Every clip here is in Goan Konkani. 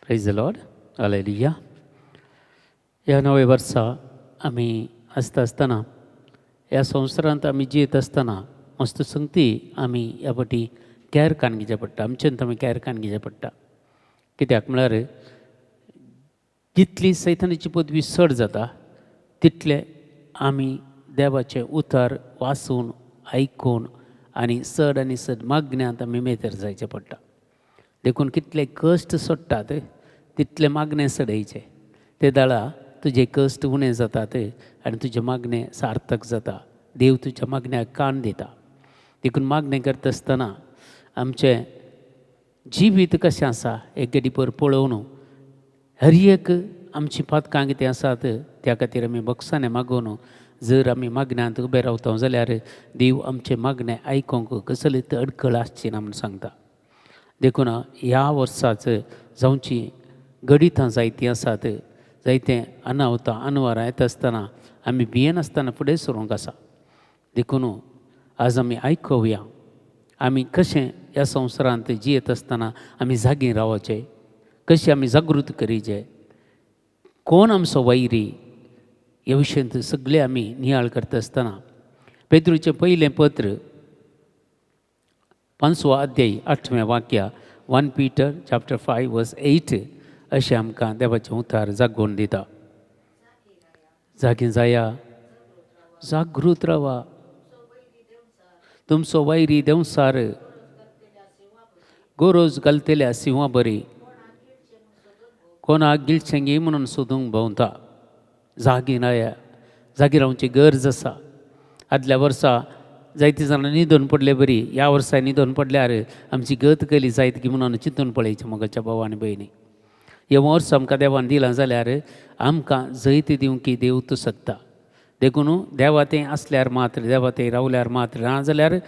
Praise the Lord. Hallelujah. ह्या नव्या वर्सा आमी आसता आसतना, ह्या संवसारांत आमी जियेत आसतना मस्त संगती आमी ह्या फावटी केर काडून घेवचें पडटा. आमच्यान आमी केर काडून घेवचें पडटा. कित्याक म्हळ्यार जितली सैतानाची पदवी चड जाता, तितले आमी देवाचें उतर वाचून, आयकून आनी चड आनी चड मागण्यांत आमी मेतर जायचें पडटा. देखून कितले कश्ट सोडटात तितलें मागणें चडयचें. ते दाळा तुजे कश्ट उणें जातात आनी तुजें मागणें सार्थक जाता. देव तुज्या मागण्याक कान दिता. देखून मागणें करता आसतना आमचें जिवीत कशें आसा एक गडीपर पळोवन, हर एक आमचीं पातकां कितें आसात त्या खातीर आमी भोगसाणें मागून जर आमी मागण्यांत उबे रावता जाल्यार देव आमचें मागणें आयकूंक कसलीच अडखळ आसची ना म्हूण सांगता. देखून ह्या वर्साच जावची घडितां जायतीं आसात, जायते अनावतां अनवरां येता आसतना आमी भियेनासतना फुडें सरूंक आसा. देखून आज आमी आयकुया आमी कशें ह्या संवसारांत जियेत आसतना आमी जागीं रावचें, कशें आमी जागृत करीचें, कोण आमचो वैरी ह्या विशयांत सगळे आमी नियाळ करता आसतना पेद्रूचें पयलें पत्र, पांचवो अध्याय, आठवें वाक्य, 1 Peter chapter 5 verse 8, अशें आमकां देवाचें उतार जागोवन दिता. जागी जाया, जागृत रावा, तुमचो वैरी देंवसार गोरोज घालतल्या सिंवा बरी कोणाक गिळचें म्हणून सोदूंक भोंवता. जागी राया, जागी रावची गरज आसा. आदल्या वर्सा जायतीं जाणां न्हिदून पडले बरी, ह्या वर्सा न्हिदून पडल्यार आमची गत कली जायत की म्हणून चिंतून पळयचें. मोगाच्या भाव आनी भयणी, हें वर्स आमकां देवान दिलां जाल्यार आमकां जैत दिवंक देव तूं शकता. देखून देवा तें आसल्यार मात्र, देवा तें रावल्यार मात्र, ना जाल्यार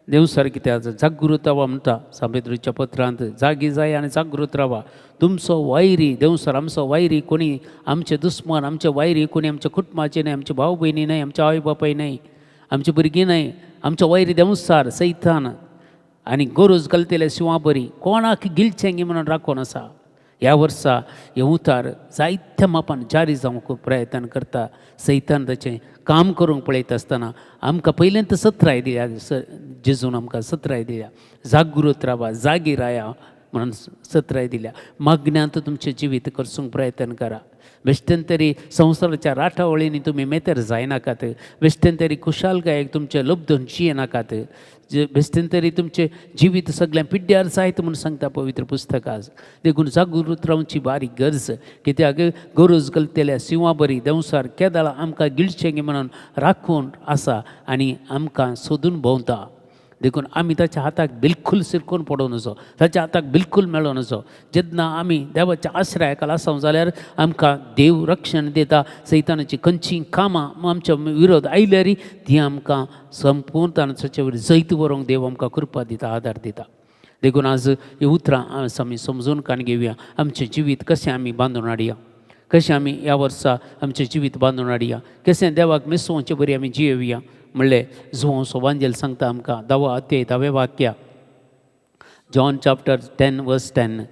देवसार कित्याक जागृत रावा म्हणटा सांपेत्रूच्या पत्रांत. जागी जाय आनी जागृत रावा, तुमचो वैरी देवसार. आमचो वैरी कोणी? आमचे दुस्मान, आमचे वैरी कोणी? आमच्या कुटुंबाचे न्हय, आमचे भाव भयणी न्हय, आमचे आवय बापाय न्हय, आमची भुरगीं न्हय. आमचो वैरी देंवसार सैतान आनी गरज घालतले शिंवा बरी कोणाक गिळचें म्हणून राखून आसा. ह्या वर्सा हें उतार जायत्या मापान जारी जावंक प्रयत्न करता. सैतान ताचें काम करूंक पळयता आसतना आमकां पयलेंत सत्राय दिल्या. जेजून आमकां सत्राय दिल्या, जागृत रावा, जागी राया म्हणून सत्राय दिल्या. मागण्यांत तुमचें जिवीत करसूंक प्रयत्न करा. बेश्टेन तरी संवसाराच्या राटावळींनी तुमी मेतर जायनाकात. बेश्टेन तरी खुशालकायेक तुमचें लब्धून जियेनाकात. बेश्टेन तरी तुमचें जिवीत सगळें पिड्ड्यार जायत म्हूण सांगता पवित्र पुस्तकां. देखून जागृत रावची बारीक गरज. कित्याक गरज घालतल्या सिंवा बरी देंवसार केदाळा आमकां गिळचें म्हणून राखून आसा आनी आमकां सोदून भोंवता. देखून आमी ताच्या हाताक बिलकूल सिरकून पडोवं नजो, ताच्या हाताक बिलकूल मेळों नजो. जेन्ना आमी देवाच्या आश्रयाखाला आसा जाल्यार आमकां देव रक्षण दिता. सैतानाची खंयचीं कामां आमच्या विरोध आयल्यार ती आमकां संपूर्ण ताचे वयर जैत बरोवंक देव आमकां कृपा दिता, आदार दिता. देखून आज हीं उतरां आज आमी समजून कान घेवया. आमचें जिवीत कशें आमी बांदून हाडया, कशें आमी ह्या वर्सा आमचें जिवीत बांदून हाडया, कशें देवाक मिसोवचे बरी आमी जियोवया म्हणलें जुवांव सोबांजेल सांगता आमकां. धावो अध्याय, धावें वाक्य, John chapter 10 verse 10.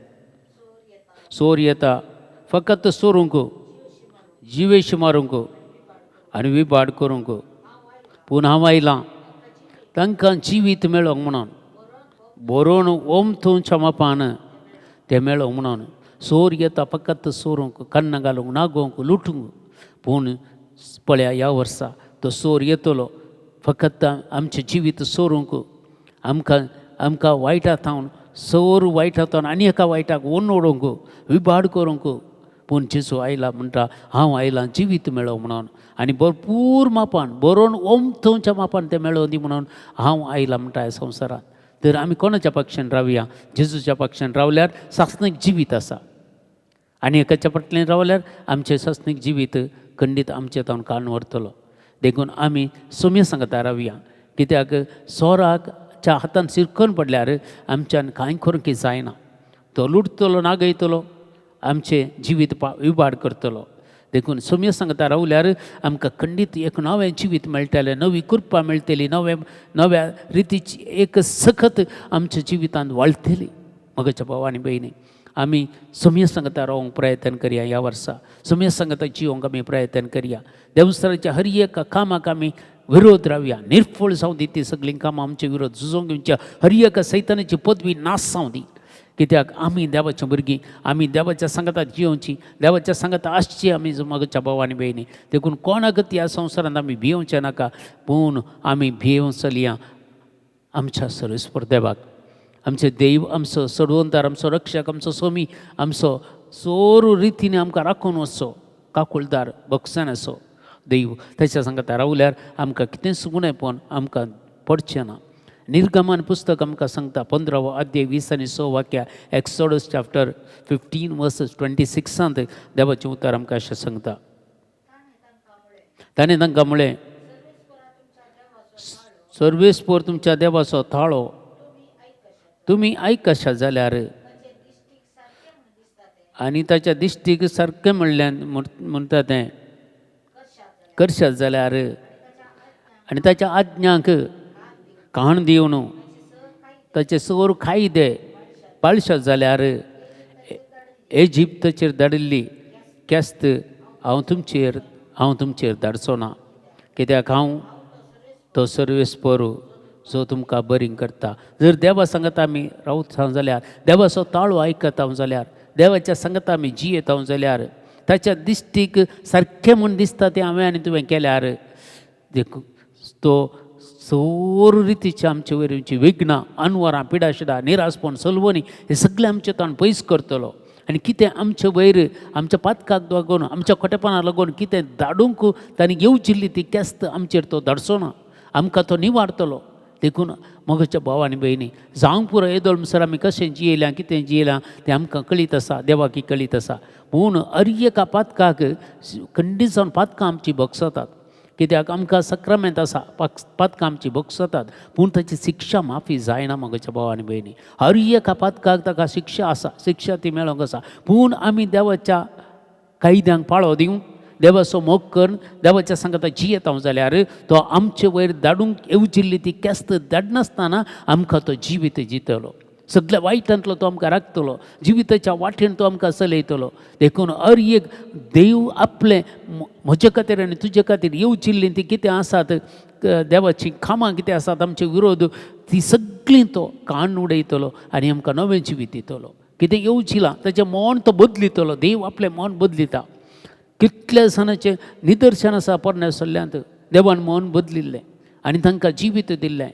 चोर येता फकत चोरूंक, जिवेश मारूंक आनी विबाड करूंक, पूण हांव आयलां तांकां जिवीत मेळोंक म्हणून, बरोवन ओमथूंच्या मापान तें मेळोंक म्हणून. चोर येता फकत चोरूंक, कन्नां घालूंक, नागोवंक, लुटूंक, पूण पळया, ह्या वर्सा तो चोर येतलो फकत आमचें जिवीत चोरूंक, आमकां वायटा थावन, सोर वायटा थावन आनी एका वायटाक ओन उडोवंक, विबाड करूंक. पूण जेजू आयला म्हणटा, हांव आयलां जिवीत मेळोवंक म्हणून आनी भरपूर मापान, बरोवन ओमथोवच्या मापान तें मेळोवं दी म्हणून हांव आयलां म्हणटा ह्या संवसारांत. तर आमी कोणाच्या पक्षान रावया? जेजूच्या पक्षान रावल्यार सासणीक जिवीत आसा आनी एकाच्या फाटल्यान रावल्यार आमचें सासणीक जिवीत खंडीत आमचें तावन कान व्हरतलो. देखून आमी सोम्या सांगता रावया. कित्याक सोराच्या हातान सिरकून पडल्यार आमच्यान कांय करूंक जायना. तो लुटतलो, नागयतलो, आमचें जिवीत विबाड करतलो. देखून सोम्या सांगता रावल्यार आमकां खंडीत एक नवें जिवीत मेळटलें, नवी कृपा मेळटली, नवे नव्या रितीची एक सखत आमच्या जिवितांत वाळटली. मोगाच्या भाव आनी भयणी, आमी सोम्या सांगता रावंक प्रयत्न करया. ह्या वर्सा सोम्या सांगता जिवंक आमी प्रयत्न करया. देवसराच्या हर एका कामाक आमी विरोध रावया. निर्फळ जावं दी ती सगळीं कामां आमचे विरोध झुजोवंक घेवच्या. हर एका सैतानाची पदवी नाश जावं दी. कित्याक आमी देवाच्या भुरगीं, आमी देवाच्या सांगाता जियोवची, देवाच्या सांगाता आसची आमी मगच्या भाव आनी भयणी. देखून कोणाक ह्या संवसारांत आमी भियोवचें नाका, पूण आमी भियोवन चलया आमच्या सर्वेस्पर देवाक. आमचे देव आमचो सोडवणदार, आमचो रक्षक, आमचो स्वामी, आमचो सोरू रितीन आमकां राखून वचचो काकुळदार बक्षान असो देव. ताच्या सांगाता रावल्यार आमकां कितेंच उणेपण आमकां पडचें ना. निर्गमन पुस्तक आमकां सांगता 15वो अध्याय 20 आनी 6 वाक्या, एक्सोडस चॅप्टर 15 वर्सस 26 देवाचें उतर आमकां अशें सांगता. ताणें तांकां म्हळें, सर्वेस्पर तुमच्या देवाचो थाळो तुमी आयकशात जाल्यार आनी ताच्या दिश्टीक सारकें म्हणल्यान म्हणटा तें करशात जाल्यार आनी ताच्या आज्ञांक काण दिवन ताचे सोर कायदे पाळशात जाल्यार एजिप्ताचेर धाडिल्ली केस्त हांव तुमचेर धाडचो ना, कित्याक हांव तो सर्वेस्पर जो तुमकां बरी करता. जर देवा सांगता आमी रावता जाल्यार, देवाचो ताळो आयकता जाल्यार, देवाच्या सांगता आमी जियेता जाल्यार, ताच्या दिश्टीक सारकें म्हूण दिसता तें हांवें आनी तुवें केल्यार, देखून तो सोर रितीचे आमचे वयरची विघ्नां, अनवरां, पिडाशिडां, निरासपण, सलवणी हे सगळें आमचें ताण पयस करतलो. आनी कितें आमचे वयर आमच्या पातकाक लागून, आमच्या खोटेपणाक लागून कितें धाडूंक ताणें येवजिल्ली ती केस्त आमचेर तो धाडचो ना, आमकां तो निवारतलो. देखून मोगाच्या भाव आनी भयणी, जावंक पुरो येदोळ म्हणसर आमी कशें जियेल्या, कितें जियेलां तें आमकां कळीत आसा, देवाकी कळीत आसा. पूण हर एका पातकाक खंडीत जावन पातकां आमची भोगसतात, कित्याक आमकां सक्रामेंत आसा. पातकां आमची भोगसतात, पूण ताची शिक्षा माफी जायना. मोगाच्या भाव आनी भयणी, हर एका पातकाक ताका शिक्षा आसा, शिक्षा ती मेळोंक आसा. पूण आमी देवाच्या कायद्यांक पाळो दिवं, देवाचो मोग करून देवाच्या सांगाता जियेता जाल्यार तो आमचे वयर धाडूंक येवजिल्ली ती केस्त धाडनासतना आमकां तो जिवीत जितलो. सगल्या वायटांतलो तो आमकां राखतलो, जिविताच्या वाटेन तो आमकां चलयतलो. देखून हर एक देव आपलें म्हजे खातीर आनी तुजे खातीर येवजिल्लीं ती कितें आसात, देवाचीं कामां कितें आसात आमचे विरोध, ती सगळीं तो काण उडयतलो आनी आमकां नवें जिवीत दितलो. कितें येवजिलां ताचें मन तो बदलितलो. देव आपलें मन बदलिता. कितल्या जाणांचें निदर्शन आसा पोरण्या सल्ल्यांत, देवान मन बदलिल्लें आनी तांकां जिवीत दिल्लें.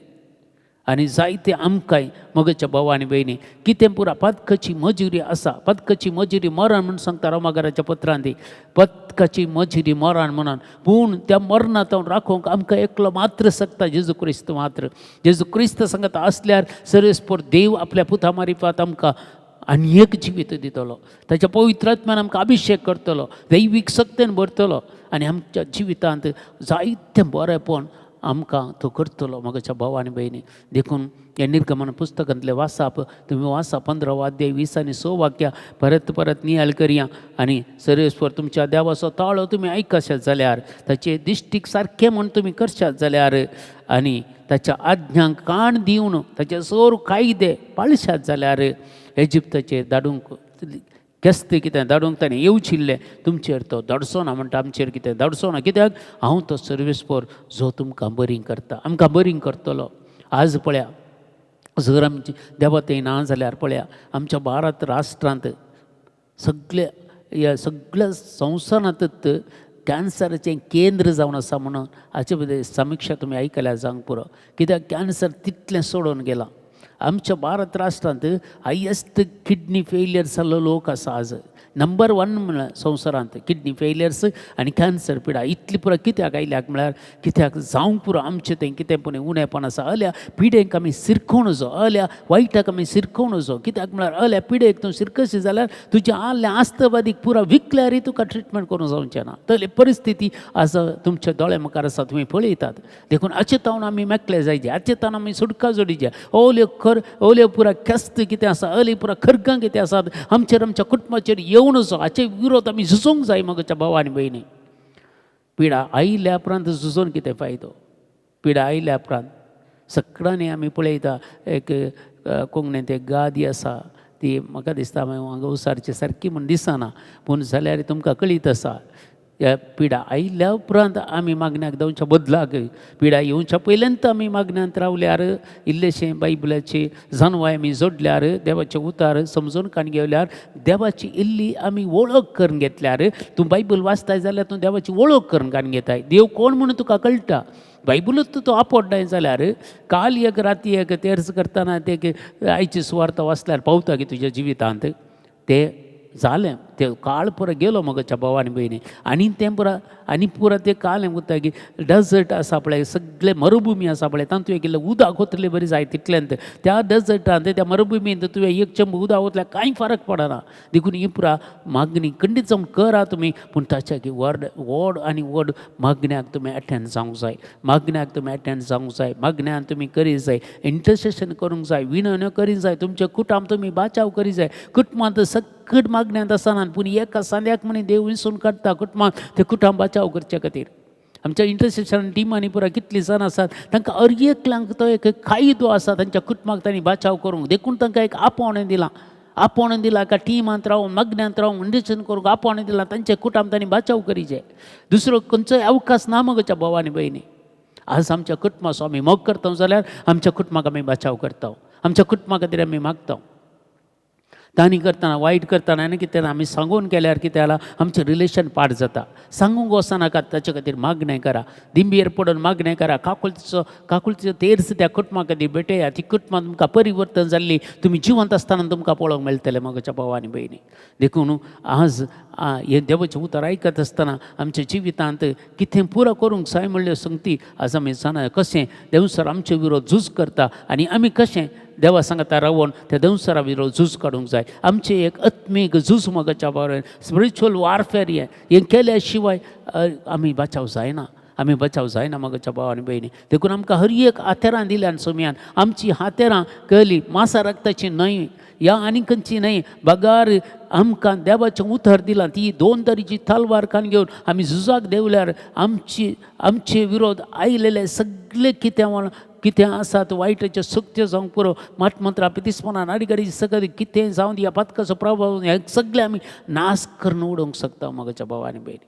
आनी जायते आमकांय मोगाच्या भाव आनी भयणी, कितें पुरा पदकाची मजुरी आसा. पदकाची मजुरी मरण म्हूण सांगता रोमागाराच्या पत्रान ती, पदकाची मजुरी मरण म्हणून. पूण त्या मरणांत राखोवंक आमकां एकलो मात्र शकता, जेजू क्रिस्त मात्र. जेजू क्रिस्त सांगता आसल्यार सर्वेस्पर देव आपल्या पुता मारिफात आमकां आनी एक जिवीत दितलो. ताच्या पवित्र आत्म्यान आमकां अभिशेक करतलो, दैवीक शक्तेन भरतलो आनी आमच्या जिवितांत जायतें बरेंपण आमकां तो करतलो. मोगाच्या भाव आनी भयणी, देखून ह्या निर्गमन पुस्तकांतलें वाचप तुमी वाचा. 15वो अध्याय 20 आनी 6 वाक्या परत परत नियाळ करया. आनी सर्वेस्पर तुमच्या देवाचो ताळो तुमी आयकशात जाल्यार, ताचे दिश्टीक सारकें म्हूण तुमी करशात जाल्यार आनी ताच्या आज्ञांक काण दिवन ताचे सोर कायदे पाळशात जाल्यार एजिप्ताचेर धाडूंक केस्त कितें धाडूंक ताणें येवचिल्लें तुमचेर तो धाडचो ना म्हणटा, आमचेर कितें धाडचो ना, कित्याक हांव तो सर्वेस्पर जो तुमकां बरी करता, आमकां बरी करतलो. आज पळया, जर आमची देवा थंय ना जाल्यार पळया, आमच्या भारत राष्ट्रांत सगळे ह्या सगळ्या संवसारांतच कॅन्सराचें केंद्र जावन आसा म्हणून हाचे बद्दल समिक्षा तुमी आयकल्या जावंक पुरो. कित्याक कॅन्सर तितलें सोडून गेलां. आमच्या भारत राष्ट्रांत हायेस्ट किडनी फेलियर जाल्लो लोक आसा आज नंबर 1 म्हळ्यार संवसारांत किडनी फेलियर्स आनी कॅन्सर पिडा इतली पुरो कित्याक आयल्याक म्हळ्यार कित्याक जावंक पुरो आमचें तें कितें पूण उणेपण आसा. असल्या पिडेक आमी सिरकोवन वचो, असल्या वायटाक आमी सिरकोवन वचो. कित्याक म्हळ्यार असल्या पिडेक तूं सिरकशी जाल्यार तुज्या आदल्या आस्तवादीक पुरो विकल्यारय तुका ट्रिटमेंट करूंक जावचें ना. तसली परिस्थिती आज तुमच्या दोळ्या मुखार आसा, तुमी पळयतात. देखून हाचे तावन आमी मेकळे जायचे, हाचे तावन आमी सुटका जोडीचे. ओल्यो खर ओल्यो पुरा केस्त कितें आसा, ओली पुरा खरगां कितें आसात आमचेर, आमच्या कुटुंबाचेर येवन वचो, हाचे विरोध आमी झुजोंक जाय. मोगाच्या भाव आनी भयणी, पिडा आयल्या उपरांत झुजोन कितें फायदो? पिडा आयल्या उपरांत सगळ्यांनी आमी पळयता, एक कोंकणींत एक गादी आसा. ती म्हाका दिसता हांगा उसारची सारकी म्हूण दिसना, पूण जाल्यार तुमकां कळीत आसा ह्या पिडा आयिल्ल्या उपरांत आमी मागण्याक धांवच्या बदलाक पिडा येवच्या पयल्यांत आमी मागण्यांत रावल्यार, इल्लेशें बायबलाची जानवाय आमी जोडल्यार, देवाचें उतार समजून काण घेवल्यार, देवाची इल्ली आमी वळख करून घेतल्यार, तूं बायबल वाचताय जाल्यार तूं देवाची वळख करून काण घेताय, देव कोण म्हणून तुका कळटा. बायबलूच तूं आपोडनाय जाल्यार काल एक राती एक तेर्स करतना ते आयची सुवार्ता वाचल्यार पावता की तुज्या जिवितांत ते जालें, ते काळ पुरो गेलो मगोच्या भाव आनी भयणी. आनी तें पुरा आनी पुरा तें काल उरता की डेजर्ट आसा पळय, सगळे मरुभुमी आसा पळय, तातूंत एक इल्लें उदक ओतलें बरी जाय तितल्यांत त्या डेजर्टांत त्या मरुभुमींत तुवें एक चेंब उदक ओतल्यार कांय फरक पडना. देखून ही पुरा मागणी खंडीत जावन करा तुमी, पूण ताच्या की व्हड व्हड आनी व्हड मागण्याक तुमी एटेंड जावंक जाय, मागण्याक तुमी एटेंड जावंक जाय, मागण्यान तुमी करी जाय, इंटरसेशन करूंक जाय, विनवण्यो करी जाय, तुमचें कुटुंब तुमी बाचाव करी जाय. कुटुंबांत सकट मागण्यांत आसना पूण एका सांद्याक म्हणी देव विसून काडटा कुटुंबांत, ते कुटुंब बाचाव करचे खातीर. आमच्या इंटरसेशन टिमांनी पुरा कितलीं जाणां आसात, तांकां हर एकल्यांक तो एक कायदो आसा तांच्या कुटुंबाक तांणी बाचाव करूंक, देखून तांकां एक आपोवणें दिलां, आपोवणें दिलां एका टिमांत रावून मागण्यांत रावून इंटरसेशन करूंक आपोवणें दिलां, तांचे कुटुंब तांणी बाचाव करीचे. दुसरो खंयचोय अवकाश ना मगोच्या भाव आनी भयणी. आज आमच्या कुटुंबाचो आमी मोग करता जाल्यार आमच्या कुटुंबाक आमी बाचाव करता, आमच्या कुटुंबा खातीर आमी मागता. तांणी करतना वायट करतना आनी कितें आमी सांगून केल्यार कितें जालां आमचें रिलेशन पाड जाता. सांगूंक वचनाकात, ताचे खातीर मागणें करा, दिंबयेर पडून मागणें करा, काकुळतीचो काकुळतीचो तेर्स त्या कुटुंबा खातीर भेटया, ती कुटुंबां तुमकां परिवर्तन जाल्ली तुमी जिवंत आसतना तुमकां पळोवंक मेळटलें मगोच्या भाव आनी भयणी. देखून आज हें देवाचें उतर आयकत आसतना आमच्या जिवितांत कितें पुरो करूंक जाय म्हणल्यो संगती आज आमी जाणा कशें देवसर आमचे विरोध झूज करता आनी आमी कशें देवा सांगता रावून त्या देवसरा विरोध झूज काडूंक जाय. आमचें एक आत्मीक झूज मगोच्या बरोबर स्पिरिच्युअल वॉरफेअर हें हें केल्या शिवाय आमी बचाव जायना, आमी बचाव जायना मगोच्या भाव आनी भयणी. देखून आमकां हर एक हातेरां दिल्यान सोमयान, आमची हातेरां कळ्ळी मासा रक्ताची न्हय या आनी खंयची न्हय, बगार आमकां देवाचें उतर दिलां ती दोन तरेची तलवार कान घेवन आमी झुजाक देंवल्यार आमची आमचे विरोध आयलेले सगळे कितें कितें आसात वायटाच्यो सक्त्यो जावंक पुरो, माटमंत्रां पितिस्पनां नाडीगाडी सगळें कितें जावं दी, ह्या पातकाचो प्रभाव हें सगळें आमी नाश करून उडोवंक शकता मगोच्या भाव आनी भयणी.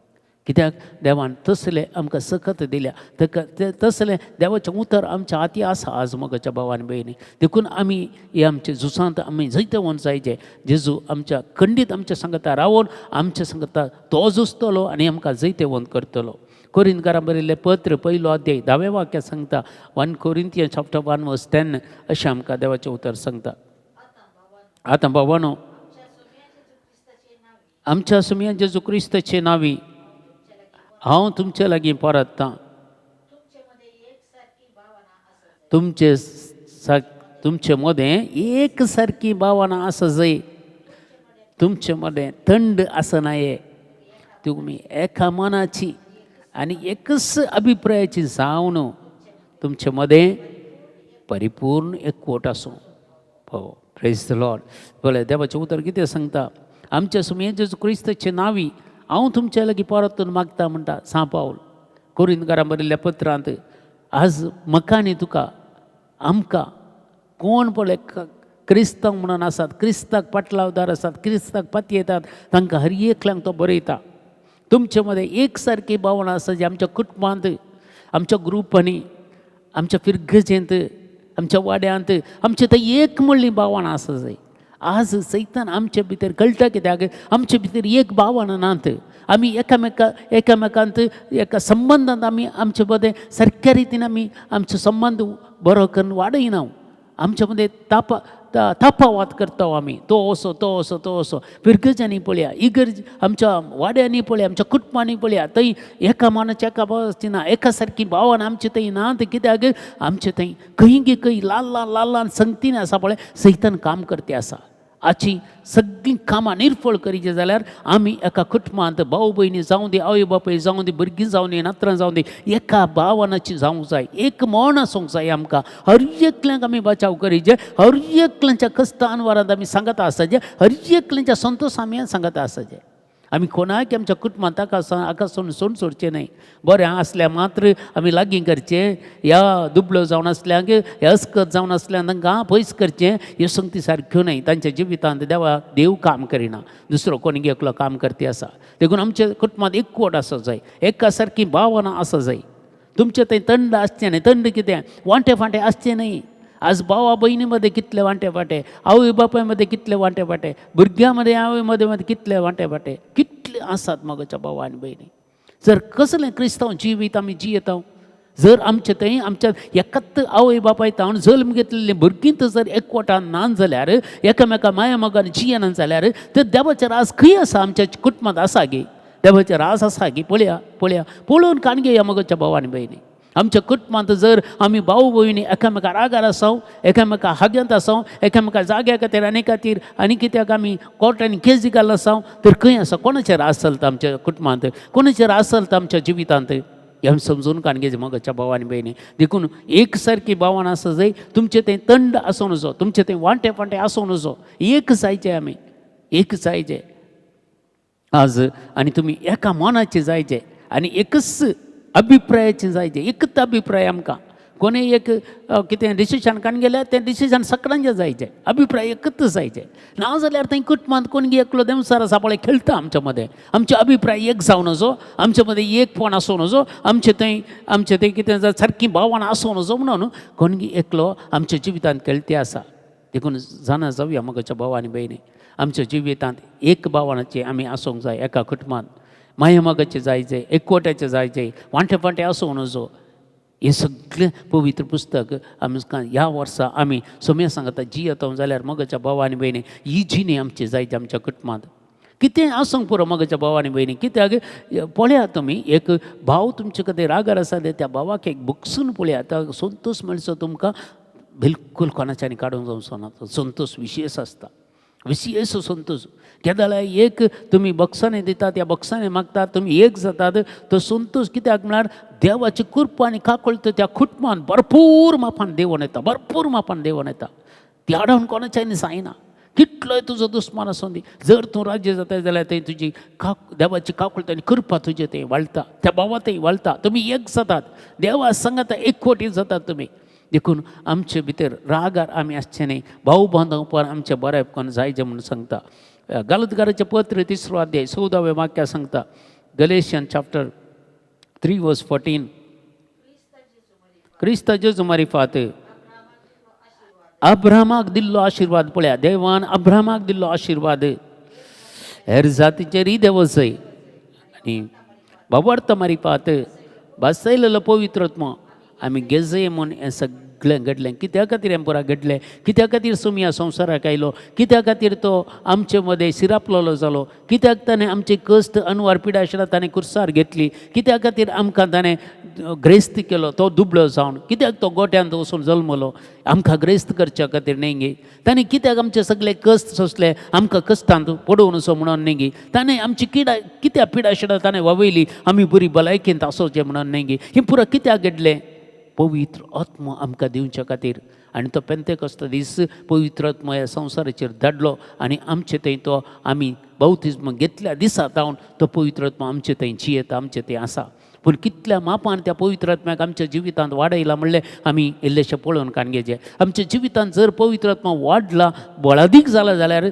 कित्याक देवान तसलें आमकां सकत दिल्या, ताका तसलें देवाचें उतर आमच्या हाती आसा आज मगोच्या भाव आनी भयणी. देखून आमी हे आमच्या झुजांत आमी जैतवंत जायचे. जेजू आमच्या खंडीत आमच्या सांगता रावून आमच्या सांगता तो झुजतलो आनी आमकां जैतवंत करतलो. कोरिंतकारां बरयल्लें पत्र पयलो अध्याय धावें वाक्य सांगता, 1 Corinthians chapter 1 verse 10 अशें आमकां देवाचें उतर सांगता. आतां भावानो आमच्या सुमया जेजू क्रिस्ताचे नांवी हांव तुमचे लागीं परततां, तुमचे तुमचे मदें एक सारकी भावना आसा जाय, तुमचे मदें थंड आसना हे, तुमी एका मनाची आनी एकच अभिप्रायाची जावन तुमचे मदें परिपूर्ण एकवट आसूं. हो, प्रेज the Lord. पळय देवाचें उतर कितें सांगता, आमच्या सुमये जेजू क्रिस्ताचे नांवी हांव तुमचे लागीं परतून मागता म्हणटा सांत पावल कोरिंतकारां बरयल्ल्या पत्रांत. आज म्हाका आनी तुका आमकां कोण पळय क्रिस्तांव म्हणून आसात, क्रिस्ताक पाटलावदार आसात, क्रिस्ताक पातयेतात, तांकां हर एकल्यांक तो बरयता. तुमचे मदें एक सारकी भावना आसा जी आमच्या कुटुंबांत, आमच्या ग्रुपांनी, आमच्या फिरगजेंत, आमच्या वाड्यांत आमचे थंय एक म्हणली भावना आसा जाय. आज सैतान आमचे भितर कळटा कित्याक आमचे भितर एक भावना नात, आमी एकामेका एकामेकांत एका संबंदांत आमी आमचे मदें सारक्या रितीन आमी आमचो संबंद बरो करून वाडयना. आमचे मदें तापावाद करता आमी, तो असो तो असो तो असो. फिरगजांनी पळया, इगर्ज आमच्या वाड्यांनी पळया, आमच्या कुटुंबांनी पळया, थंय एका मनाची एका भावाची ना, एका सारकी भावना आमचे थंय ना. कित्याक आमचे थंय खंय गे खंय ल्हान ल्हान ल्हान ल्हान संगतीन आसा पळय सैतान काम करते आसा. आची सगळीं कामां निर्फळ करीचे जाल्यार आमी एका कुटुंबांत भाव भयणी जावं दी, आवय बापूय जावं दी, भुरगीं जावं दी, नातरां जावं दी, एका भावनाची जावंक जाय, एक मन आसूंक जाय आमकां. हर एकल्यांक आमी बचाव करीचे, हर एकल्यांच्या कश्टान वरांत आमी सांगता आसाचे, हर एकल्यांच्या संतोश आमी सांगता आसाचे. आमी कोणाक आमच्या कुटुंबांत ताका हाका सोडून सोडचें न्हय. बरें आसल्यार मात्र आमी लागीं करचें, ह्या दुबळो जावन आसल्यांक, ह्या अस्कत जावन आसल्यांक तांकां पयस करचें. ह्यो संगती सारक्यो न्हय. तांच्या जिवितांत देव काम करिना, दुसरो कोण एकलो काम करती आसा. देखून आमच्या कुटुंबांत एकवट आसा जाय, एका सारकी भावना आसा जाय. तुमचें थंय थंड आसचें न्हय. थंड कितें वांटे फांटे आसचें न्हय. आज भावा भयणी मदें कितले वांटे फांटे, आवय बापाय मदें कितले वांटे फांटे, भुरग्यां मदें आवय मदें मदें कितले वांटे फांटे, कितले आसात मगोच्या भावा आनी भयणी. जर कसलें क्रिस्तांव जिवीत आमी जियेता, जर आमचे थंय आमच्या एकाच आवय बापाय तावन जल्म घेतलेलीं भुरगीं जर एकवटान ना जाल्यार, एकामेका माया मोगान जियेना जाल्यार, तर देवाचें राज खंय आसा? आमच्या कुटुंबांत आसा गे देवाचें राज आसा गे? पळया पळया पळोवन कान घेया मगोच्या भावा आनी भयणी. आमच्या कुटुंबांत जर आमी भाव भयणी एकामेका रागार आसाव, एकामेका हाग्यांत आसाव, एकामेका जाग्या खातीर आनी खातीर आनी कित्याक आमी कोर्टांनी केजी घाल आसाव, तर खंय आसा? कोणाचेर राज चलता आमच्या कुटुंबांत? कोणाचेर राज चलता आमच्या जिवितांत? हें समजून कान घेवचें मगोच्या भावा आनी भयणी. देखून एक सारकी भावना आसा जाय. तुमचें थंय थंड आसूं नजो, तुमचें थंय वांटे फांटे आसूं नजो. एक जायचें, आमी एक जायचें आज. आनी तुमी एका मनाचें जायचें आनी एकच अभिप्रायाचें जायचें. एकच अभिप्राय आमकां कोणूय एक कितें डिसिजन काडून गेल्यार तें डिसिजन सगळ्यांचें जायचें, अभिप्राय एकच जायचें. ना जाल्यार थंय कुटुंबांत कोण एकलो देंवचार आसा पळय खेळटा आमच्या मदें. आमचे अभिप्राय एक जावं नजो, आमचे मदें एकपण आसूं नजो, आमचे थंय कितें सारकी भावना आसूं नजो म्हणून कोण एकलो आमच्या जिवितांत खेळटी आसा. देखून जाणा जावया मगोच्या भाव आनी भयणी, आमच्या जिवितांत एक भावनाचे आमी आसूंक जाय. एका कुटुंबांत माया मोगाचें जायचें, एकवटाचें जायचें, वांटे फांटे आसूं नजो. हें सगळें पवित्र पुस्तक आमकां ह्या वर्सा आमी सोम्या सांगता जियेता जाल्यार मगोच्या भाव आनी भयणी, ही जिणी आमची जायची. आमच्या कुटुंबांत कितें आसूंक पुरो मगोच्या भाव आनी भयणी. कित्याक पळयात तुमी, एक भाव तुमचे कडेन रागार आसा जाल्यार त्या भावाक एक बगसून पळयात, संतोश मेळचो तुमकां बिलकूल कोणाच्यानी काडूंक जावचो ना. तो संतोश विशेश आसता, विशेश संतोश. केदाळा एक तुमी बक्षांनी दितात, त्या बक्षांनी मागतात, तुमी एक जातात, तो संतोश. कित्याक म्हळ्यार देवाची कृपा आनी काकूळट त्या कुटुंबान भरपूर मापान देवून येता, भरपूर मापान देवून येता. ती आडावन कोणाच्यानी जायना. कितलोय तुजो दुस्मान आसूं दी, जर तूं राज्य जाता जाल्यार थंय तुजी देवाची काकूळट आनी कृपा तुजे थंय वाळटा, त्या भावा थंय वाळटा. तुमी एक जातात, देवा सांगाता एकवटी जातात तुमी. देखून आमचे भितर रागार आमी आसचे न्हय. भाव बांदवपार आमचें बरेपण जायचें म्हणून सांगता. गालतकाराचें पत्र तिसरो अध्याय 14वें वाक्य सांगता, Galatian chapter 3 verse 14, क्रिस्त जेजू मारिफात अब्रामाक दिल्लो आशिर्वाद. पळया, देवान अब्रामाक दिल्लो आशिर्वाद हेर जातीचेरय देवचय आनी बाबर्त मारिफात बसयलेलो पवित्रत्म आमी गेजय म्हूण हें सगळें घडलें. कित्या खातीर हें पुरा घडलें? कित्या खातीर सोमी ह्या संवसाराक आयलो? कित्या खातीर तो आमचे मदें सिरापलेलो जालो? कित्याक ताणें आमचे कश्ट अनवार पिडा ताणें कुर्सार घेतली? कित्या खातीर आमकां ताणें ग्रेस्त केलो तो दुबळो जावन? कित्याक तो गोट्यांत वचून जल्मलो? आमकां ग्रेस्त करच्या खातीर न्ही गे? ताणें कित्याक आमचे सगळे कश्ट सोंसले? आमकां कश्टांत पडोवन असो म्हणून न्ही गे? ताणें आमची किडा कित्याक पिडा शिडा ताणें वावयली? आमी बरी भलायकेंत आसोचें म्हणून न्ही गे? हें पुरा कित्याक घडलें? पवित्र आत्मो आमकां दिवच्या खातीर. आनी तो पेंतेकोस्त दीस पवित्र आत्मो ह्या संवसाराचेर धाडलो आनी आमचे थंय तो आमी बाप्तिज्म घेतल्या दिसा जावन तो पवित्र आत्मो आमचे थंय जियेता, आमचे थंय आसा. पूण कितल्या मापान त्या पवित्र आत्म्याक आमच्या जिवितांत वाडयला म्हणलें आमी इल्लेशें पळोवन कान घेवचें. आमच्या जिवितांत जर पवित्र आत्मा वाडला, बळादीक जाला जाल्यार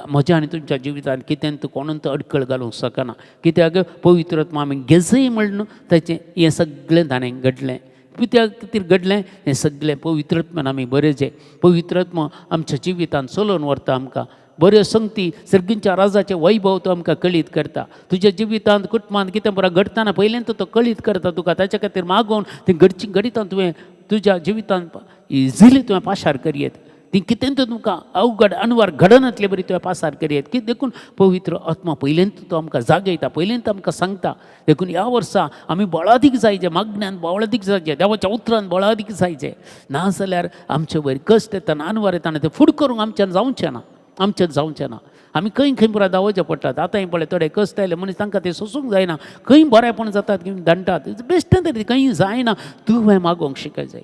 म्हज्या आनी तुमच्या जिवितांत कितें कोणून अडखळ घालूंक शकना. कित्याक पवित्र आत्मा आमी घेजय म्हणून ताचें हें सगळें ताणें घडलें. कित्याक खातीर घडलें हें सगळें? पवित्र आत्म्यान आमी बरें, पवित्र आत्मा आमच्या जिवितांत चलोवन व्हरता आमकां. बऱ्यो संगती, सर्गींच्या राजाचें वैभव तो आमकां कळीत करता. तुज्या जिवितांत कुटुंबांत कितें बरें घडटना पयल्यान तो कळीत करता तुका. ताच्या खातीर मागोवन ती घडची घडितां तुवें तुज्या जिवितांत इजिली तुवें पाशार करयेत. ती कितें तुमकां अवघड अनवार घडनातले बरी तुवें पासार करयेत की. देखून पवित्र आत्मा पयल्यान तो आमकां जागयता, पयल्यान आमकां सांगता. देखून ह्या वर्सा आमी बळादीक जायचे, मागण्यान बळादीक जायचे, देवाच्या उतरान बळादीक जायचे. ना जाल्यार आमचे वयर कश्ट येता, अनवार येता आनी ते फुड करूंक आमच्यान जावचें ना, आमच्यान जावचें ना. आमी खंय खंय पुरा धांवचें पडटात. आतां पळय, थोडे कश्ट आयले मनीस तांकां ते सोंसूंक जायना, खंय बरेपण जातात की दंटात बेश्टें तरी खंय जायना. तुवें मागोवंक शिकय जाय.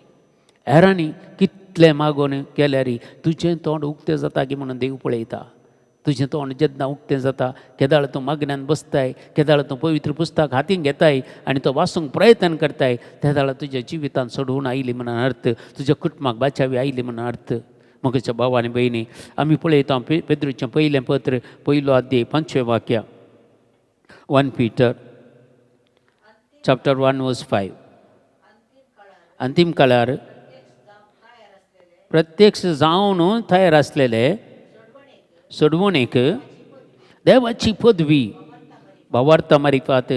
हेरांनी कितलें मागोवन केल्यार तुजें तोंड उक्तें जाता की म्हणून देव पळयता. तुजें तोंड जेन्ना उक्तें जाता, केदाळ तूं मागण्यान बसताय, केदाळ तूं पवित्र पुस्तक हातीन घेताय आनी तो वाचूंक प्रयत्न करताय, तेदाळ तुज्या जिवितांत सोडून आयली म्हणून अर्थ, तुज्या कुटुंबाक बाचावी आयली म्हणून अर्थ. म्हज्या भाव आनी भयणी, आमी पळयता पेद्रूचें पयलें पत्र पयलो अध्याय 5वें वाक्य, 1 Peter chapter 1 verse 5. अंतीम काळार प्रत्यक्ष जावन तयार आसलेले सोडवणेक देवाची पदवी भावार्था मारिफात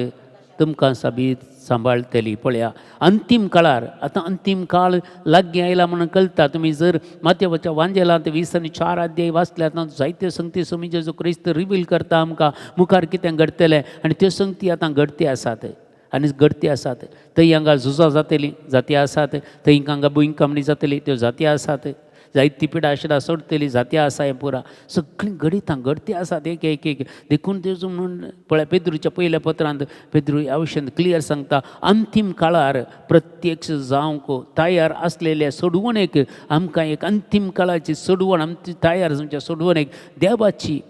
तुमकां साबीत सांबाळटली. पळया अंतीम काळार, आतां अंतीम काळ लागीं आयला म्हणून कळटा. तुमी जर माथ्याच्या वांजेलांत 20 आनी 4 अध्याय वाचल्यात ना, जायत्यो संगती स्वामी जेजू क्रिस्त रिवील करता आमकां मुखार कितें घडटलें, आनी त्यो संगती आतां घडती आसात आनी घडती आसात. थंय हांगा झुजां जातलीं, जाती आसात, थंय हांगा भुंयकांपणी जातली, त्यो जाती आसात, जायती पिडा आशिरा सोडटली जाती आसा. हें पुरा सगळीं घडितां घडती आसात एक एक एक. देखून तेजो म्हणून पळय पेद्रूच्या पयल्या पत्रांत पेद्रू ह्या विशयांत क्लियर सांगता, अंतीम काळार प्रत्यक्ष जावंक तयार आसलेल्या सोडवणेक आमकां एक अंतीम काळाची सोडवण, आमची तयार जावच्या सोडवणेक देवाची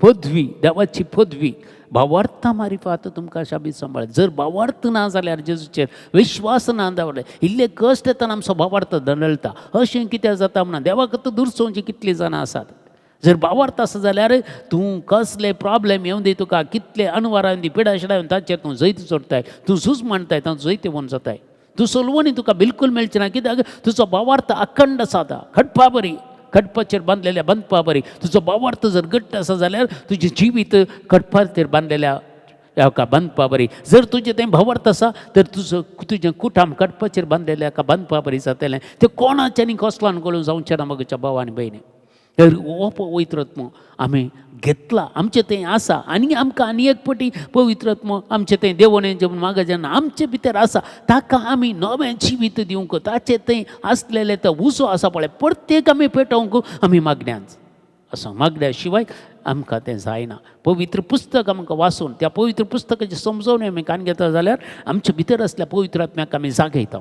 पदवी, देवाची पदवी भावार्था मारिफात तुमकां शाबीत सांबाळ. जर भावार्थ ना जाल्यार, जेजूचेर विश्वास ना दवरले, इल्ले कश्ट येतना आमचो भावार्थ दंडळटा. अशें कित्याक जाता म्हणून देवाक आतां दुरसोवची कितलीं जाणां आसात. जर भावार्थ आसा जाल्यार तूं कसले प्रॉब्लेम येवन दी तुका, कितले अणवार येवन दी, पिडा शिडा येवन, ताचेर तूं जैत जोडटाय, तूं झूज मांडटाय, तांचो जैत येवन जाताय. तूं सोलवणी तुका बिलकूल मेळचें ना, कित्याक तुजो भावार्थ अखंड आसा. आतां खडपा बरी, खडपाचेर बांदलेल्या बांदपा बरी तुजो भावार्थ जर घट्ट आसा जाल्यार तुजें जिवीत खडपाचेर बांदलेल्या एका बांदपा बरी. जर तुजें तें भावार्थ आसा तर तुजो तुजें कुटाम खडपाचेर बांदलेल्या एका बांदपा बरी जातलें. तें कोणाच्यानी कसलान करून जावचें ना म्हज्या भाव आनी भयणी. तर हो पवित्र आत्मो आमी घेतला, आमचें तें आसा, आनी आमकां आनी एक पटी पवित्र आत्मो आमचें तें देवणे जेवण मागा जेन्ना आमचे भितर आसा, ताका आमी नवें जिवीत दिवंक, ताचें तें आसलेलें तो उजो आसा पळय प्रत्येक आमी पेटोवंक आमी मागण्यांच असो मागण्या शिवाय आमकां तें जायना. पवित्र पुस्तक आमकां वाचून त्या पवित्र पुस्तकाची समजवणी आमी कान घेता जाल्यार आमचे भितर आसल्या पवित्र आत्म्याक आमी जागयता,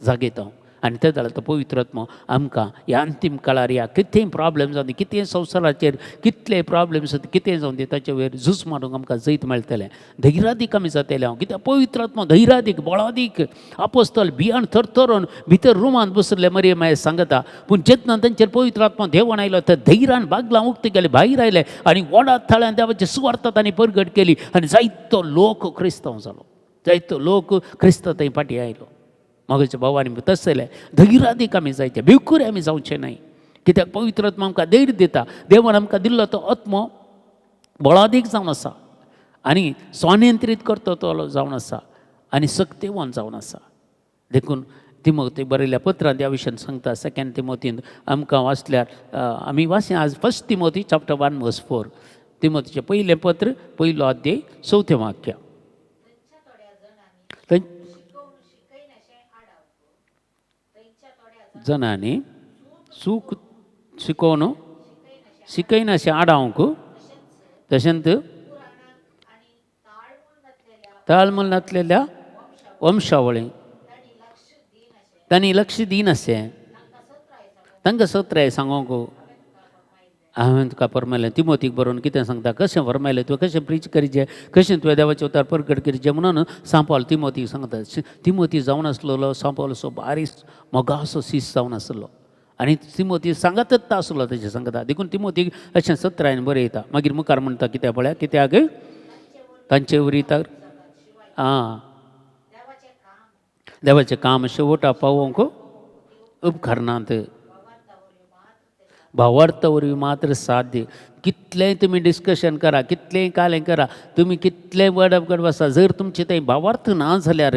जागयता, आनी ते जाल्यार तो पवित्र आत्मो आमकां ह्या अंतीम काळार ह्या कितेंय प्रॉब्लेम जावं दी, कितेंय संवसाराचेर कितले प्रॉब्लेम्स कितेंय जावं दी, ताचे वयर झूज मारूंक आमकां जैत मेळटलें. धैर्यादीक आमी जातले हांव, कित्याक पवित्र आत्मो धैर्यादीक बळादीक. आपोस्तल भियान थरथरून भितर रुमांत बसले मरियम मागीर सांगता, पूण जेन्ना तांचेर पवित्र आत्मो देवण आयलो तर धैर्यान बागलां उक्ती केली, भायर आयले आनी व्हडा थळ्यान देवाची सुवार्थ तांणी परगट केली आनी जायतो लोक क्रिस्तांव जालो, जायतो लोक क्रिस्तांव थंय फाटीं आयलो. म्हज्या भावांनी तसलें धैर्यादीक आमी जायचे, भिवकुरे आमी जावचें न्हय, कित्याक पवित्र आत्मा आमकां धैर्य दिता. देवान आमकां दिल्लो तो आत्मो बळादीक जावन आसा आनी स्वनियंत्रीत करता तो जावन आसा आनी सक्तेवान जावन आसा. देखून तिमोती बरयल्ल्या पत्रांत ह्या विशयान सांगता, सेकंड तिमोतीन आमकां वाचल्यार आमी वाचया आज 1 Timothy chapter 1 verse 4, तिमोतीचें पयलें पत्र पयलो अध्याय चवथें वाक्य. थंय जणांनी चूक शिकोवन शिकयनाशें आडावंक, तशेंच ताळमूल नासलेल्या वंशावळी तांणी लक्ष दिनाशें तांकां सत्राय सांगोंक हांवें तुका फरमायलें. तिमोतीक बरोवन कितें सांगता, कशें फरमायलें, तुवें कशें प्रीच करीचें, कशें तुवें देवाचें उतार परगट करीचें म्हणून सांपावल तिमोतीक सांगता. तिमोती जावन आसलेलो सांपावल असो बारीक मोगासो सीस जावन आसलो आनी तिमोती सांगातच आसलो तेजें सांगता. देखून तिमोतीक अशें सत्रायन बरयता. मागीर मुखार म्हणटा कित्याक पळया, कित्याक तांचे वरी तर आं देवाचें काम शेवटा पावोवंक उपकारनात, भावार्थ वरवीं मात्र साध्य. कितलेंय तुमी डिस्कशन करा, कितलेंय कालें करा, तुमी कितलेंय वर्ड ऑफ गॉड आसा, जर तुमचें तें भावार्थ ना जाल्यार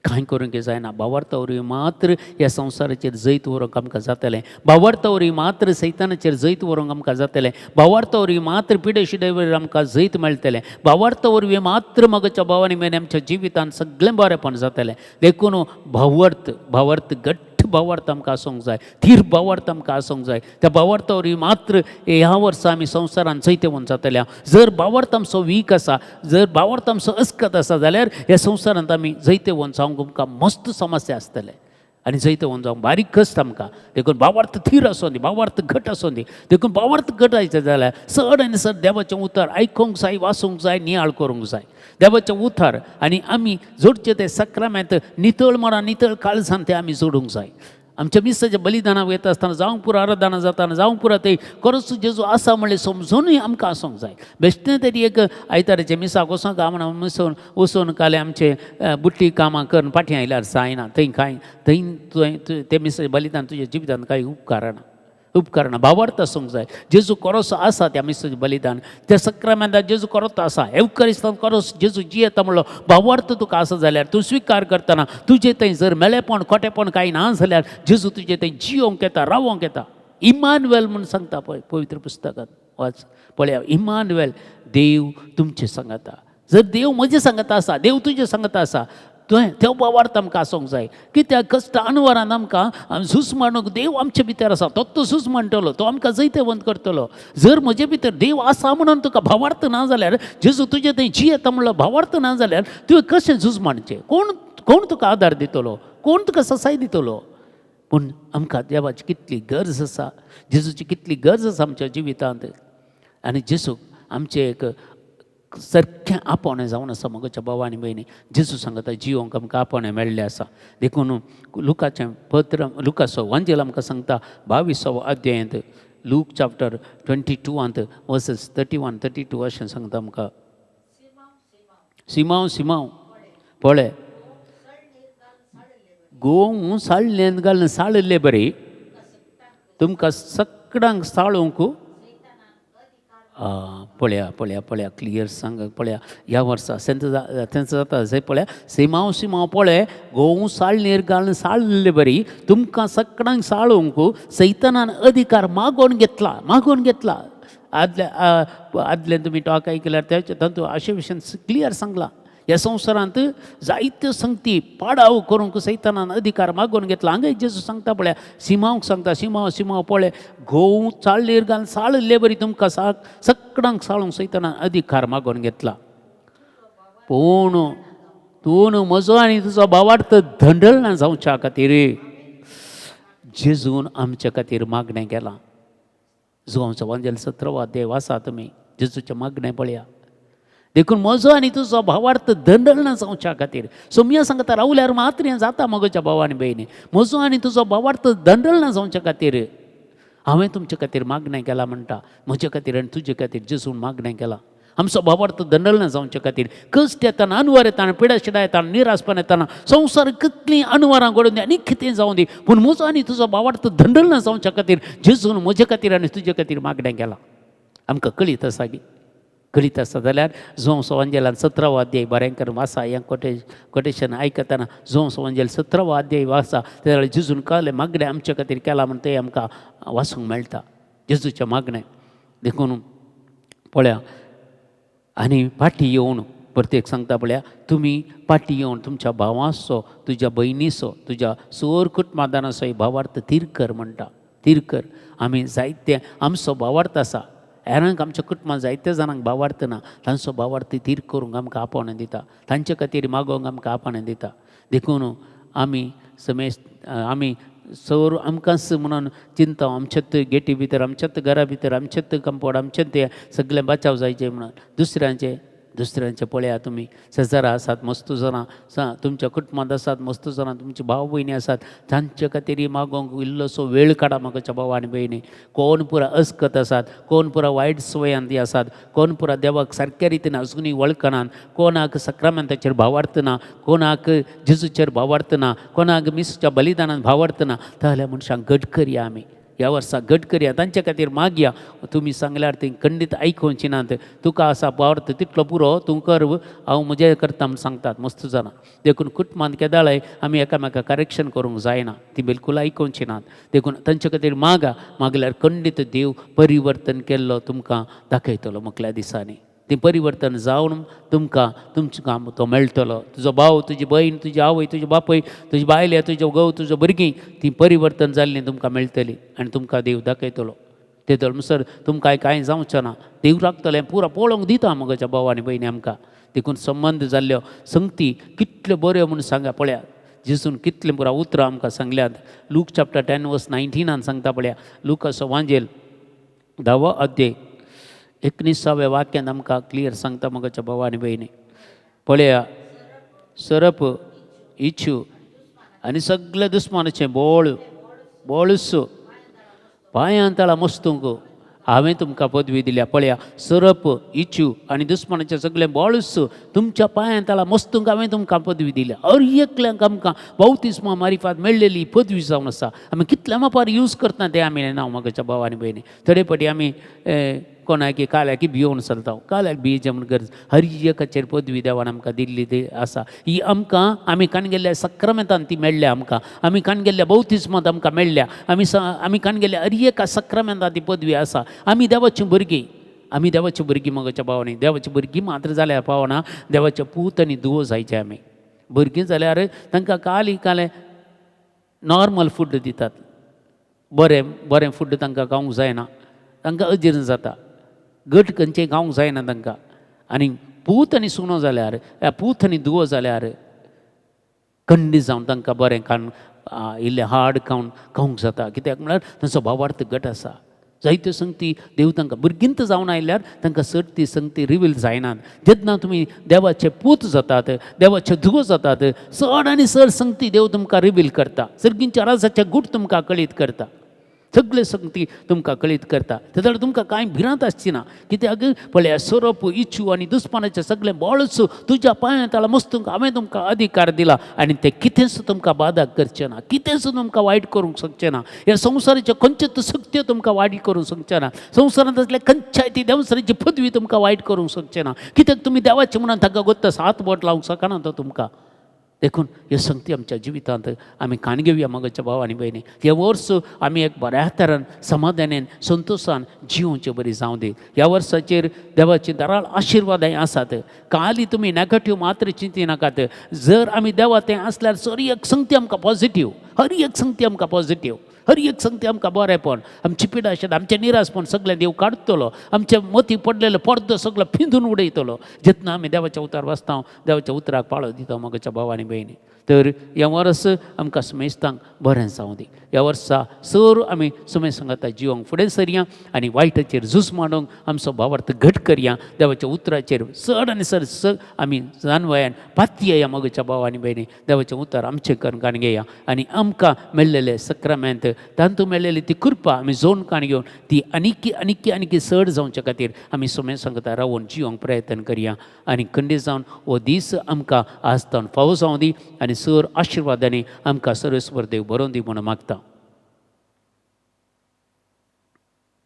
कांय करूंक जायना. भावार्थ वरवीं मात्र ह्या संवसाराचेर जैत व्हरूंक आमकां जातलें, भावार्थ वरवीं मात्र सैतानाचेर जैत व्हरूंक आमकां जातलें, भावार्थ वरवीं मात्र पिडे शिडे वरवीं आमकां जैत मेळटलें, भावार्थ वरवीं मात्र मगच्या भावांनी मेन आमच्या जिवितांत सगळें बरेंपण जातलें. देखून भावार्थ, भावार्थ घट्ट भावार्थ आमकां आसूंक जाय, थीर भावार्थ आमकां आसूंक जाय. त्या भावार्था वरवीं मात्र ह्या वर्सा आमी संवसारान जैतवंत जातले. जर भावार्थ आमचो वीक आसा, जर भावार्थ आमचो अस्कत आसा जाल्यार ह्या संवसारांत आमी जैतवंत जावंक आमकां मस्त समस्या आसतले. आनी जैतवंत जावंक बारीक कश्ट आमकां. देखून भावार्थ थीर आसूं दी, भावार्थ घट आसूं दी. देखून भावार्थ घट आयचें जाल्यार चड आनी चड देवाचें उतर आयकूंक जाय, वाचूंक जाय, नियाळ करूंक जाय देवाचें उतर. आनी आमी जोडचें तें सक्रामेंत नितळ मनान, नितळ काळजान तें आमी जोडूंक जाय. आमच्या मिसाच्या बलिदानाक वयता आसतना जावं पुरो, आराधना जाताना जावं पुरो, ते खरोच जेजू आसा म्हणलें समजुनूय आमकां आसूंक जाय. बेश्टें तरी एक आयताराचें मिसाक वचोंक म्हण मिसोन वचून काले आमचे बुट्टी कामां करून फाटीं आयल्यार जायना. थंय कांय थंय तुवें तें मिसाचें बलिदान तुज्या जिवितांत कांय उपकारना, उपकारना. भावार्थ आसूंक जाय, जेजू खरोच आसा त्या मिसाचें बलिदान, त्या सक्रामेंतान जेजू खरोच आसा, एवकरिस्तान खरोच जेजू जियेता म्हणलो भावार्थ तुका आसा जाल्यार तूं स्विकार करतना तुजे थंय जर मेलेपण खोटेपण कांय ना जाल्यार जेजू तुजे थंय जियोंक येता, रावोंक येता. इमानुएल म्हूण सांगता पळय पवित्र पुस्तकांत, वाच पळया, इमानुएल, देव तुमचे सांगता. जर देव म्हजे सांगता आसा, देव तुजे सांगता आसा, तुवें त्यो भावार्थ आमकां आसूंक जाय. कित्याक कश्ट अनवरान आमकां झूज मांडूंक देव आमचे भितर आसा, तो तो झूज मांडटलो, तो आमकां जैतवंत करतलो. जर म्हजे भितर देव आसा म्हणून तुका भावार्थ ना जाल्यार, जेजू तुजे थंय जियेता म्हणलो भावार्थ ना जाल्यार तुवें कशें झूज मांडचें? कोण कोण तुका आदार दितलो? कोण तुका ससाय दितलो? पूण आमकां देवाची कितली गरज आसा, जेजूची कितली गरज आसा आमच्या जिवितांत. आनी जेजूक आमचें एक सारकें आपोवणें जावन आसा. म्हज्या भाव आनी भयणी, जेजू सांगता जिवोंक आमकां आपोवणें मेळ्ळें आसा. देखून लुकाचें पत्र, लुकाचो वांजेल आमकां सांगता 22वो अध्यायांत, लूक चॅप्टर 22 वर्सस 31 32 अशें सांगता आमकां. सिमांव, सिमांव, पळय, गोंव साळ्ळेन घालून साळिल्ले बरी तुमकां सगळ्यांक साळूंक. पळया पळया पळया, क्लियर सांग पळया. ह्या वर्सा सेंत तेंच जाता जंय पळया, सिमांव सिमांव पळय, गोंव साळणेर घालून साळिल्ले बरी तुमकां सगळ्यांक साळूंक सैतानान अधिकार मागोवन घेतला, मागोवन घेतला. आदल्या आदलें तुमी टॉक आयकल्यार तेचे तातूंत अशे विशयान क्लियर सांगलां. ह्या संवसारांत जायत्यो संगती पाडाव करूंक सैतानान अधिकार मागोवन घेतला. हांगा जेजू सांगता पळया, सिमांवक सांगता, सिमांव सिमांव पळय, गोंव चाळणेर घालून साळिल्ले बरी तुमकां सगळ्यांक साळूंक सैतानान अधिकार मागोवन घेतला. पूण तूं म्हजो आनी तुजो भावार्थ धंडळ ना जावच्या खातीर जेजून आमच्या खातीर मागणें केलां. जुवांचो वांजेल 17वो अध्याय वाचा तुमी, जेजूचें मागणें पळया. देखून म्हजो आनी तुजो भावार्थ दंडल ना जावच्या खातीर सोमया सांगता रावल्यार मात्र हें जाता. म्हज्या भाव आनी भयणी, म्हजो आनी तुजो भावार्थ दंडल ना जावच्या खातीर हांवें तुमचे खातीर मागणें केलां म्हणटा. म्हजे खातीर आनी तुजे खातीर जेजून मागणें केलां. आमचो भावार्थ दंडल ना जावचे खातीर कश्ट येताना, अनवर येताना, पिडाशिडा येताना, निराशपण येताना, संवसार कितलीं अनवरां घडून दी आनी कितें जावं दी, पूण म्हजो आनी तुजो भावार्थ दंडल ना जावच्या खातीर जेजून म्हजे खातीर आनी तुजे खातीर मागणें केलां. आमकां कळीत आसा की कळीत आसा जाल्यार जुवांव वांजेलान 17वो अध्याय बरें करून वाचा. हें कोटेशन आयकतना जुवांव वांजेल 17वो अध्याय वाचा, जाल्यार जेजून कळ्ळें मागणें आमचे खातीर केलां म्हण तें आमकां वाचूंक मेळटा, जेजूचें मागणें. देखून पळया, आनी फाटीं येवन प्रत्येक सांगता पळया, तुमी फाटीं येवन तुमच्या भावाचो, तुज्या भयणीचो, तुज्या सोर कुटुंबादानाचो भावार्थ थीर कर म्हणटा, थीर कर. आमी जायते आमचो भावार्थ आसा, हेरांक आमच्या कुटुंबांत जायते जाणांक भावार्थ ना, तांचो भावार्थ थीर करूंक आमकां आपोवणें दिता, तांचे खातीर मागोवंक आमकां आपोवणें दिता. देखून आमी समेज आमी सर आमकांच म्हणून चिंता, आमच्यात गेटी भितर, आमच्यात घरा भितर, आमच्यात कंपावंड, आमच्यात ते सगळें बचाव जायचें म्हणून दुसऱ्यांचे दुसऱ्यांचे पळया. तुमी शेजारा आसात मस्त जाणां, तुमच्या कुटुंबांत आसात मस्त जाणां, तुमची भाव भयणी आसात, तांचे खातीर मागोवंक इल्लोसो वेळ काडा. म्हाका भाव आनी भयणी, कोण पुरा अस्कत आसात, कोण पुरा वायट सवयांत आसात, कोण पुरा देवाक सारक्या रितीन अजुनूय वळखनात, कोणाक सक्रामेंताचेर भावार्थ ना, कोणाक जेजूचेर भावार्थ ना, कोणाक मिसूच्या बलिदानान भावार्थ ना, जाल्यार मनशांक घट करया. आमी ह्या वर्सा घट करया, तांचे खातीर मागया. तुमी सांगल्यार ती खंडीत आयकुची नात. तुका आसा भावार्थ तितलो पुरो, तूं कर, हांव म्हजें करता म्हूण सांगतात मस्त जाणां. देखून कुटुंबांत केदाळाय आमी एकामेकाक करेक्शन करूंक जायना, ती बिलकूल आयकुची नात. देखून तांचे खातीर मागा, मागल्यार खंडीत देव परिवर्तन केल्लो तुमकां दाखयतलो. मुखल्या दिसांनी ती परिवर्तन जावन तुमकां तुमचें काम तो मेळटलो. तुजो भाव, तुजी भयण, तुजी आवय, तुजी बापूय, तुजी बायल, तुजो घोव, तुजो भुरगीं, ती परिवर्तन जाल्लीं तुमकां मेळटलीं आनी तुमकां देव दाखयतलो. ते धर्मसर तुमकां कांय जावचें ना, देव राखतलें पुरो पळोवंक दिता. म्हज्या भाव आनी भयणी आमकां देखून संबंद जाल्ल्यो संगती कितल्यो बऱ्यो म्हूण सांगा पळया. जेजून कितलें पुरा उतरां आमकां सांगल्यात. लूक चॅप्टर 10 वर्स 19 सांगता पळया, लुकाचो वांजेल 10वो अध्याय 19व्या वाक्यान आमकां क्लियर सांगता मोगाच्या भावा आनी भयणी. पळया, सरप इच्छू आनी सगळे दुस्मानाचें बोळ बोळस पांयां तळा मस्तूंक हांवें तुमकां पदवी दिल्या. पळया, सरप इच्छू आनी दुस्मानाचें सगळें बोळस तुमच्या पांयां तळा मस्तूंक हांवें तुमकां पदवी दिल्या. हर एकल्यांक आमकां बावतिस्मा मारिफात मेळ्ळेली पदवी जावन आसा. आमी कितल्या मापार यूज करता तें आमी ना मोगाच्या भाव आनी भयणी. थोडे फावटी आमी कोणाकी काल्याकी भियोवन चलता, काल्याक भियेचें म्हूण गरज. हर एकाचेर पदवी देवान आमकां दिल्ली ती आसा. ही आमकां आमी कान गेल्ल्या सक्रामेंतान ती मेळ्ळ्या आमकां, आमी कान गेल्ल्या बौतिस्मांत आमकां मेळ्ळ्या, आमी कान गेल्ल्या हर एका सक्रामेंतान ती पदवी आसा. आमी देवाची भुरगीं, आमी देवाची भुरगीं मोगाच्या भावांनी. देवाची भुरगीं मात्र जाल्यार पावना, देवाचे पूत आनी धुवो जायचे. आमी भुरगीं जाल्यार तांकां काली कालें नॉर्मल फूड दितात, बरें बरें फूड तांकां खावंक जायना, तांकां अजीर्ण जाता, गट खंयचें खावंक जायना तांकां. आनी पूत आनी सुनो जाल्यार, पूत आनी धुवो जाल्यार खंडीत जावन तांकां बरें खाण इल्लें हार्ड खावन खावंक जाता. कित्याक म्हळ्यार तांचो भावार्थ गट आसा. जायत्यो संगती देव तांकां भुरगींत जावन आयल्यार तांकां चड ती संगती रिवील जायनात. जेन्ना तुमी देवाचे पूत जातात, देवाचे धुवो जातात, चड आनी चड संगती देव तुमकां रिवील करता. सर्गींच्या राजाचे गूट तुमकां कळीत करता, सगळे संगती तुमकां कळीत करता. तेन्ना तुमकां कांय भिरांत आसची ना. कित्याक पळया, सोरोप इच्छू आनी दुस्मानाचें सगळें बळच तुज्या पांयां तळा मस्तूंक हांवें तुमकां अधिकार दिला आनी तें कितेंच तुमकां बादा करचें ना, कितेंच तुमकां वायट करूंक शकचें ना. ह्या संवसाराच्यो खंयच्योच शक्त्यो तुमकां वायट करूंक शकचें ना. संवसारांत आसल्या खंयच्याय ती देंवचाराची पदवी तुमकां वायट करूंक शकचें ना. कित्याक तुमी देवाचें म्हणून ताका गोत्ता हात बोट लावंक शकना तो तुमकां. देखून ह्यो संगती आमच्या जिवितांत आमी काण घेवया मोगाच्या भाव आनी भयणी. हे वर्स आमी एक बऱ्या तरान समाधानान संतोशान जिवचे बरी जावं दी. ह्या वर्साचेर देवाची दराळ आशिर्वादां आसात. काली तुमी नॅगेटीव मात्र चिंती नाकात. जर आमी देवा तें आसल्यार हर एक संगती आमकां पॉजिटीव, हर एक संगती आमकां पॉजिटीव, हर एक संगती आमकां बरेंपण, आमची पिडा आशिल्लें, आमचें निरासपण सगळें देव काडटलो, आमचे मती पडलेलो पडदो सगळो पिंजून उडयतलो. जेन्ना आमी देवाच्या उतर वाचता, देवाच्या उतराक पाळो दिता मोगाच्या भाव आनी भयणी. तर ह्या वर्स आमकां सुमेस्तांक बरें जावं दी. ह्या वर्सा सर आमी सुमे सांगाता जिवंक फुडें सरया आनी वायटाचेर झूज मांडूंक आमचो भावार्थ घट करया. देवाच्या उतराचेर चड आनी चड चड आमी जानवयान पातयेया मोगाच्या भाव आनी भयणी. देवाचें उतर आमचें करून काण घेया आनी आमकां मेळ्ळेलें सक्रामेंत तातूंत मेळ्ळेली ती कृपा आमी जोन काण घेवन ती आनीकी आनीकी आनीकी चड जावचे खातीर आमी सुमे सांगता रावून जिवंक प्रयत्न करया. आनी खंडीत जावन हो दीस आमकां आज तावन फावो जावं दी आनी सर आशिर्वादांनी आमकां सर्वेस्पर देव बरोवन दी म्हणून मागता.